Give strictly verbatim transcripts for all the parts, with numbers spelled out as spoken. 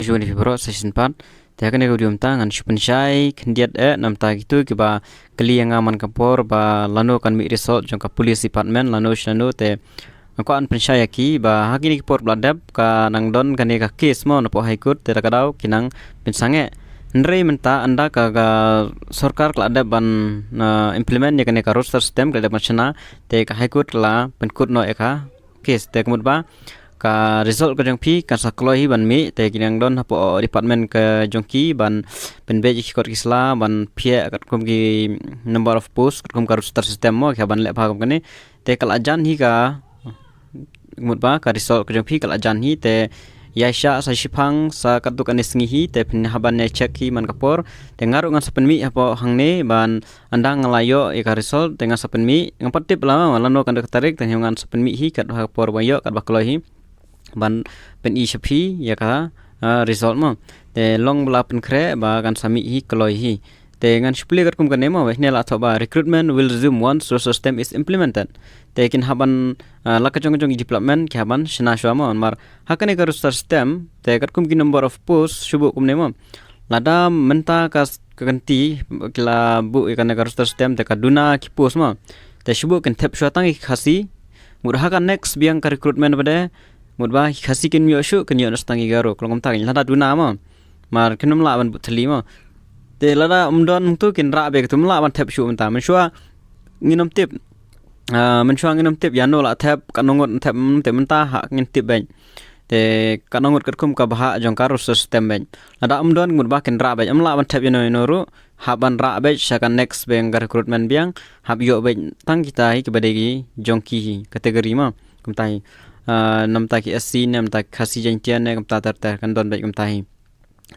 Juni phi baroh sa shisien pat. Te ha kane ka video mynta ngan shu pynshai khyndiat eh namta kitu kiba kylli ïa nga man ka por ba lano kan mih result jong ka police department lano shi lano te nga kwah ban pynshai ïa ki ba ha kine ki por ba la dep ka nang don kane ka case mo napoh High Court te da ka daw ki nang pynsangeh. Hynrei mynta ynda ka, ka sorkar ka la dep ban, ah, implement ïa kane ka roster system ka la dep ban shna te ka High Court ka la pynkut noh ïa ka case te ka mut ba ka result ka jong phi kan sa kloi hi ban mih te ki nang don hapoh department ka jong ki ban pynbeit ïa ki kot ki sla ban phiah katkum ki number of post katkum ka roster system mo ki ban leh bha kum kane te ka la jan hi ka mut ba ka result ka jong phi ka la jan hi te ïa sha sa shiphang sa katto katne sngi hi te phin hap ban ïa check hi man ka por te nga ruh ngan sa pynmih hapoh hangne ban ynda nga la ïoh ïa ka result te ngan sa pynmih ngan pat tip la ma lano kan dei ka tarik te ngan sa pynmih hi kat ha ka por ba ïoh kat ba kloi hi ban pyni sha phi ïa ka, ah, result mo te long ba la pynkhreh ba kan sa mih hi kloi hi te ngan shu plie katkum kane mo ba hynne la thoh ba recruitment will resume once roster system is implemented te kin hap ban, ah, la ka jong ka jong i development ki hap ban shna shuwa mo mar ha kane ka roster system te katkum ki number of post shu buh kumne mo lada mynta ka s- ka kynti ki la buh ïa kane ka roster system te ka duna ki post mo te shu buh kin thep shuwa tang ïa ki Khasi mut ha ka next biang ka recruitment ba de mut ba ki Khasi kin ïoh shuh kin ïoh na tang ïa ki Garo ka long kumta lada duna mo mar kin ym lah ban buh thylli mo te lada ym don tu kin rah beit tu ym lah ban thep shuh mynta mynshuwa ngin ym tip, ah, mynshuwa ngin ym tip ïano la thep katno ngut thep ym tip mynta ha ngin tip beit te katno ngut katkum ka bhah jong ka roster system beit lada ym don mut ba kin rah beit ym lah ban thep ïano ïano ruh hap ban rah beit sha ka next biang ka recruitment biang hap ïoh beit tang kita hi kiba dei ki jong ki hi category mo kumta hi, ah, namta ki S C ne namta ki Khasi Jaintia ne kumta ter ter kan don beit kumta hi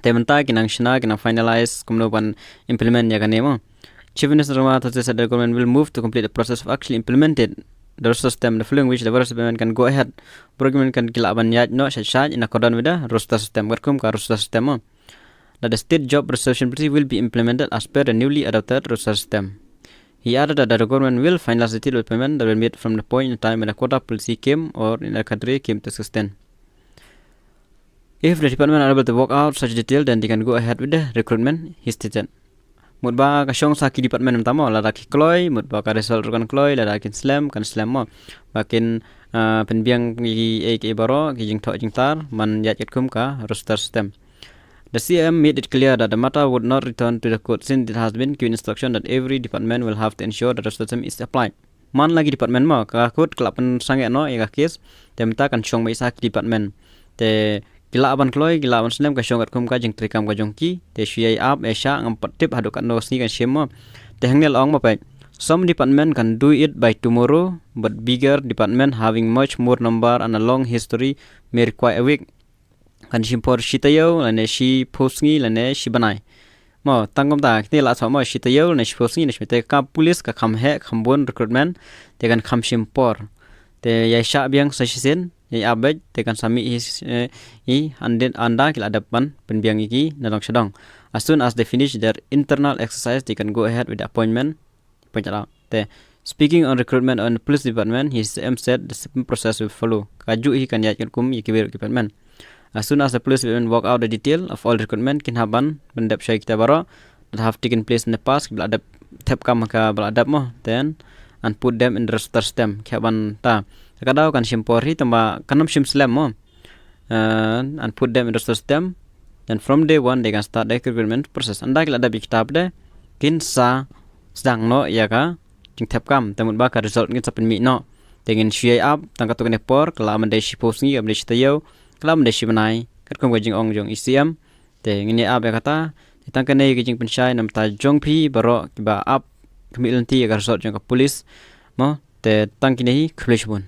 te mynta ki nang shna ki nang finalize kumno ban implement ïa kane mo Chief Minister Sangma Thursday said the government will move to complete the process of actually implemented the roster system, the following which the various department can go ahead procurement kan ki lah ban ïaid noh sha sha in accordance with the roster system katkum ka roster system mo that the state job reservation policy will be implemented as per the newly adopted roster system. He added that the government will finalize the detail of payment that will meet from the point in time when the quota policy came or in the cadre came to existence. If the department are able to work out such detail, then they can go ahead with the recruitment, he stated. Mut ba ka shong sa ki department mynta mo lada ki kloi mut ba ka result ruh kan kloi lada kin slem kan slem mo ba kin, ah, pynbiang ki ei ki ei baroh ki jingthoh jingtar man ïaid katkum ka roster system. The C M made it clear that the matter would not return to the court since it has been given instruction that every department will have to ensure that the system is applied. Man la ki department mo ka court ka la pynsangeh noh ïa ka case te mynta kan shong beit sa ki department te ki lah ban kloi ki lah ban slem ka shong katkum ka jingtrei kam ka jong ki te shu ïai ap ïa sha ngam pat tip haduh katno sngi kan shim mo te hangne la ong mo peit some department can do it by tomorrow but bigger department having much more number and a long history may require a week kan shim por shi taïew lane shiphew sngi lane shi bnai mo tang kumta kine la thoh mo shi taïew lane shiphew sngi lane shi bnai te ka police ka kham heh kham bun recruitment te kan kham shim por te ïai shah biang sa shisien ïai ap beit te kan sa mih hi, eh, hi ynda ki la dep ban pynbiang ïa ki na dong sha dong as soon as they finish their internal exercise they can go ahead with the appointment. Point out. Te, speaking on recruitment on the police department, he s- said the same process will follow. Ka juh hi kan ïaid katkum ïa kiwei ruh ki department. As soon as the police department work out the detail of all recruitment, kin hap ban pyndep sha kita baroh that have taken place in the past, ki ba la dep thep kam ka ba la dep mo, then and put them in the roster system. Ki hap ban ta. Ka daw kan shim por hi tang ba kan ym shim slem mo. Uh, and put them in the system. Then from day one they can start the recruitment process. Ynda ki la dep ïa kita pat de kin sa sdang noh ïa ka jingthep kam te mut ba ka result ngin sa pynmih noh. Te ngin shu ïai ap tang katto katne por ka lah ban dei shiphew sngi ka lah ban dei shi taïew ka lah ban dei shi bnai katkum ka jingong jong i C M. Te ngin ïai ap ïa kata te tang kane ka jingpynshai namta jong phi baroh kiba ap khmih lynti ïa ka result jong ka police mo te tang kine hi khublei shibun.